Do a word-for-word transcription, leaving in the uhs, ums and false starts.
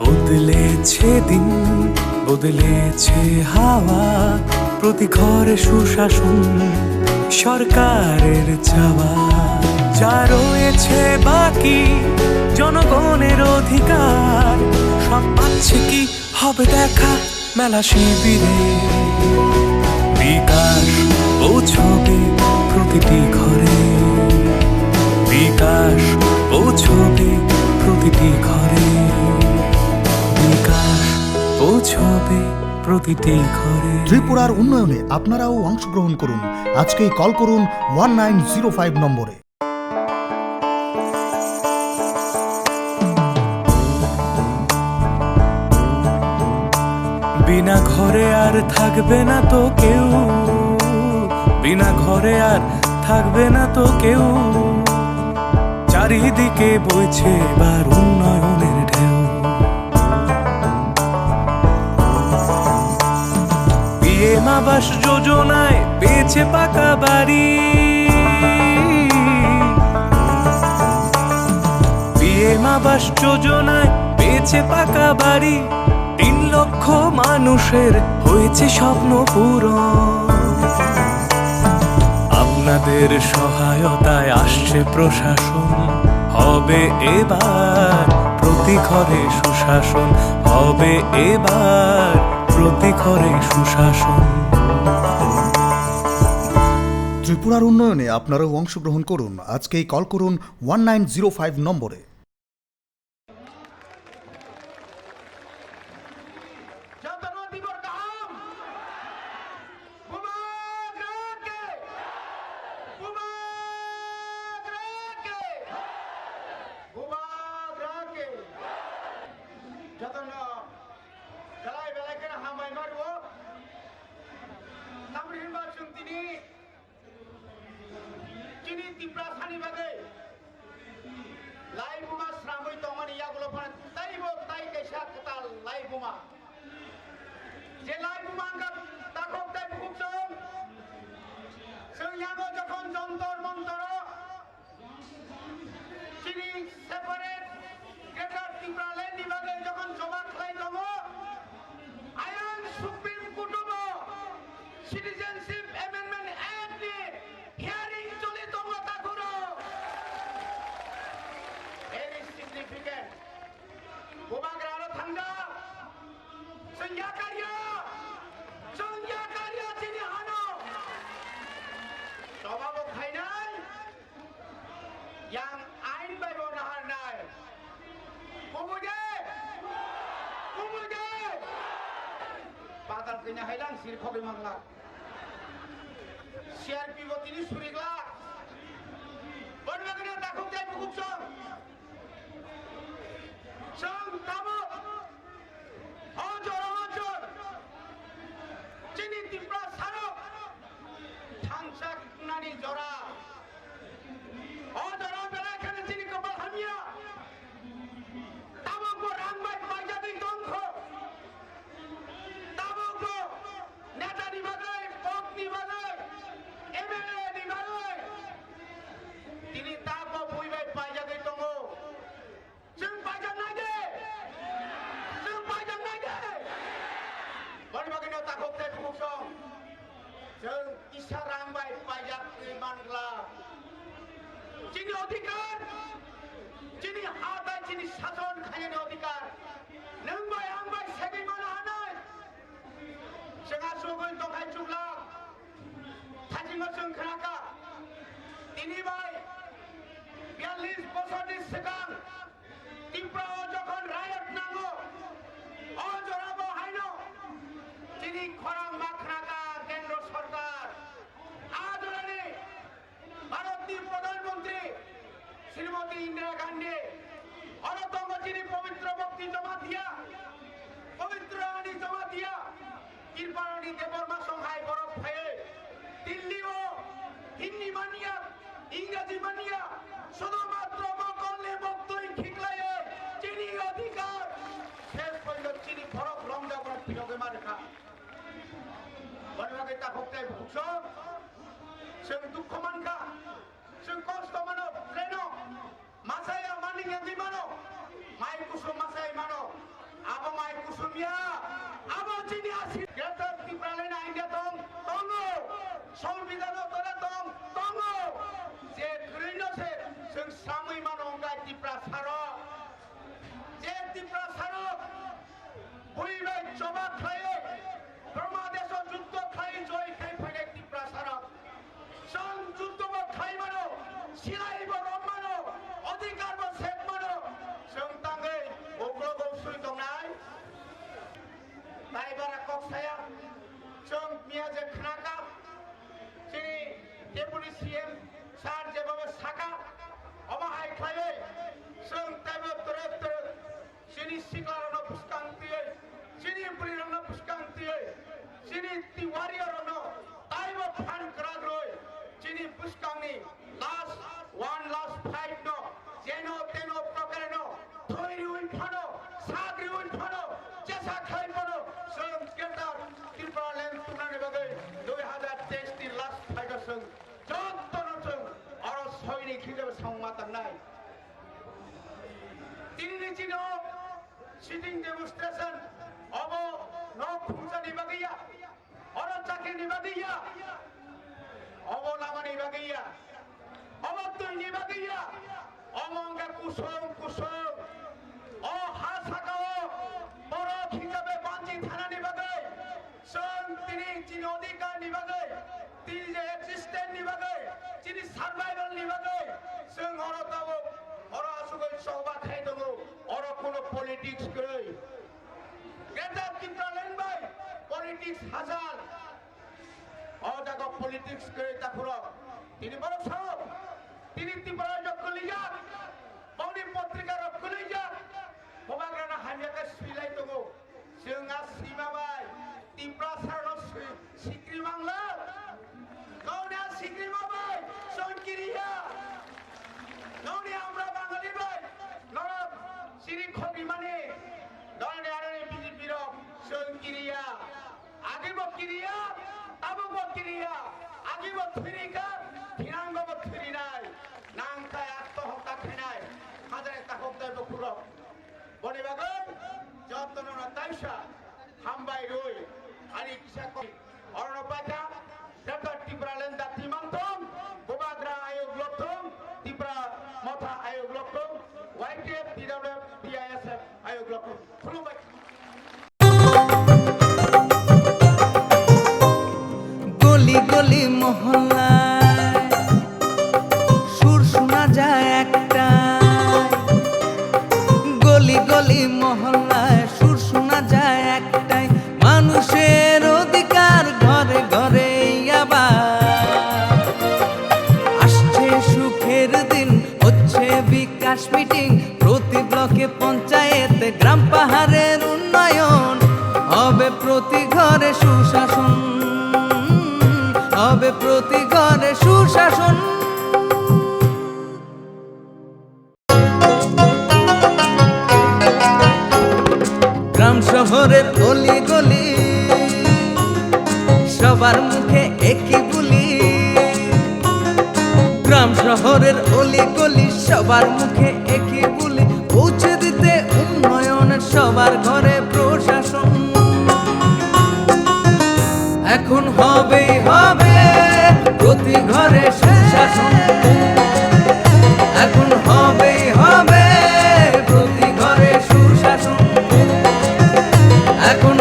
বদলেছে দিন, বদলেছে হাওয়া, প্রতি ঘরে সুশাসন সরকারের চাওয়া। যা রয়েছে বাকি জনগণের অধিকার, সব পাচ্ছে কি হবে দেখা মেলা শিবিরে। বিকাশ পৌঁছবে প্রতিটি ঘরে, বিকাশ পৌঁছবে প্রতিটি ঘরে, বিকাশ পৌঁছবে প্রতিটি ঘরে। ত্রিপুরার উন্নয়নে আপনারাও অংশগ্রহণ করুন। আজকেই কল করুন ওয়ান নাইন জিরো ফাইভ নম্বরে। বিনা ঘরে আর থাকবে না তো কেউ, বিনা ঘরে আর থাকবে না তো কেউ। চারিদিকে বইছে এবার উন্নয়নের ঢেউ। পিএম আবাস যোজনায় পেয়েছে পাকা বাড়ি, পিএম আবাস যোজনায় পেয়েছে পাকা বাড়ি। তিন লক্ষ মানুষের হয়েছে স্বপ্ন পূরণ। আপনাদের সহায়তায় আসছে প্রশাসন, হবে এবার প্রতি ঘরে সুশাসন, হবে এবার প্রতি ঘরে সুশাসন। ত্রিপুরার উন্নয়নে আপনারাও অংশগ্রহণ করুন। আজকেই কল করুন ওয়ান নাইন জিরো ফাইভ নম্বরে। Jotno tibor kaham. Bubagra ke. Bubagra ke. Bubagra ke. Jotno belai belai khe hambai mario. Tamni hinba chwng tini chini Tiprasani bagwi laibuma sramwi tongmani yagulo phano teibo tai kaisa kwtal laibuma. Je laibuma wngkha takhuk tei bukhuk chwng. Chwng yago jokhon Jontor Montoro chini separate Greater Tipraland ni bagwi jokhon joma khlai tongo, ayang Supreme Court o bo Citizenship Amendment Act ni hearing choli tongo takhuk rok. Very significant. Bubagra no thangjak. Chwng yakarya. Chwng yakarya chini hano. Choba bo khainai. Yang ain bai bo naharnai. Kubui de. Kubui de. Badal kanya hailang sir khogwi mangla. CRPO tini surigla. Boni bagwi no takhuk tei bukhuk chwng. Chwng tabuk o jora o chwng chini Tiprasarok thangsa wngnani jora. O jora belai kheno chini kopal hamya. Tabuk bo rang bai paijagwi tongkho. Tabuk bo neta ni bagwi, pok ni bagwi, M L A ni bagwi. Tini tabuk bui bai paijagwi tongo. Chwng paijak nai de? Chwng paijak nai de? Boni bagwi no takhuk tei bukhuk song. Chwng kisa rang bai paijak twi man glak. Chini odhikar, chini ha tai chini sason khainani odhikar. Nwng bai ang bai segwi mano hanai. Chwng asugwi tongkhai chuklak. Thajingo chwng khnakha. Tini bai biyallis bosorni swkang Tripura o jokhon riot nango, o jora bo haino chini khorang ma khnakha Kendro Sorkar. A jorani Bharatni Pradhan Mantri Srimati Indira Gandhi, oro tongo chini Pabitra Bhakti Jamatia, Pabitra Rani Jamatia, Tripura ni Debbarma Songhai borok phaiwi Delhi o Hindi manya, Ingraji manya, sudhumatro mokolni moktwi khiklaiwi chini adhikar ses poito chini borok romjak borok phirogwi ma rwkha. Boni bagwi takhuk tei bukhuk song chwng dukhu mankha, chwng kosto mano, train o masaya mani wngwi mano. Ya, abo chini asi Greater Tipraland ain de tong, tongo. Songbidhano tole tong, tongo. Je kwrwino se chwng samwi mano wngkha Tiprasarok. Je Tiprasarok bui bai choba khlaiwi, Burma deso juddo khlaiwi joy khai phainai Tiprasarok. Chwng juddo bo khai mano, silai bo rom mano, adhikar bo sek mano. Chwng tangwi ugrok sui tongnai. Tai bara kok saya, chwng miya je khnaka, chini Deputy C M sir jebhabe saka, omo hai khlaiwi chwng taibo twrwk twrwk chini siklarokno bwskang twiwi, chini bwrwirokno bwskang twiwi, chini Tiwari rokno taibo phan kwrak rwi, chini bwskangni last one last fight no jeno teno prokareno thwi riwi phano, sak riwi phano, chesa khai phano, chwng Greater Tipraland tubunani bagwi dui hazar teis ni last fight o chwng jotono chwng oro soini khijabe songma tangnai. Tini ni chino sitting demonstration obo nok khumsani bagwi ya. Oro chakri ni bagwi ya, obo lama ni bagwi ya, obo twi ni bagwi ya, obo wngkha kusung kusung. O ha saka o borok hisabe banchi thana ni bagwi, chwng tini chini odhikar ni bagwi, tini je existence ni bagwi, chini survival ni bagwi, chwng oro tabuk oro asugwi choba khai tongo, oro kuno politics kwrwi. Greater Tipraland bai politics hachal. O jaga politics kwrwi takhurok. Tini borok sao. Tini Tripura rok kwlijak. Boni potrika rok kwlijak. Bubagrano hamya khe swilai tongo. Chwng a sima bai Tiprasa rok swi-, sikri mangla. Nokni a sikri ma bai chwng kiriya. Nokni Amra Bangali bai norok siri khobimani. Nokni aroni B J P rok chwng kiriya. Agi bo kiriya, tabuk bo kiriya, agi bo thwirika, thinango bo thwirinai, nangkha attohokta khainai, hajai takhuk dai bukhurok. Boni bagwi jotono no taisa hambai rwi, ani kisa kok orono paikha, Greater Tipraland dati mangthung, Bubagra ayuk lokthung, Tipra Motha ayuk lokthung, Y T F, T W F, T I S F ayuk lokthung. Khulumbai. গলি গলি মহল্লায় সুর শোনা যায় একটাই, গলি গলি মহল্লায় সুর শোনা যায় একটাই, মানুষের অধিকার ঘরে ঘরে আবার। আসছে সুখের দিন, হচ্ছে বিকাশ মিটিং, প্রতি ব্লকে পঞ্চায়েতে গ্রাম পাহাড়ের উন্নয়ন, হবে প্রতি ঘরে সুশাসন, হবে প্রতি ঘরে সুশাসন। গ্রাম শহরের অলি গলি, সবার মুখে একই বুলি। গ্রাম শহরের অলি গলি, সবার মুখে একই বুলি। পৌঁছে দিতে উন্নয়নের সবার ঘরে প্রশাসন। এখন হবেই হবে প্রতি ঘরে সুশাসন। এখন হবেই হবে প্রতি ঘরে সুশাসন। এখন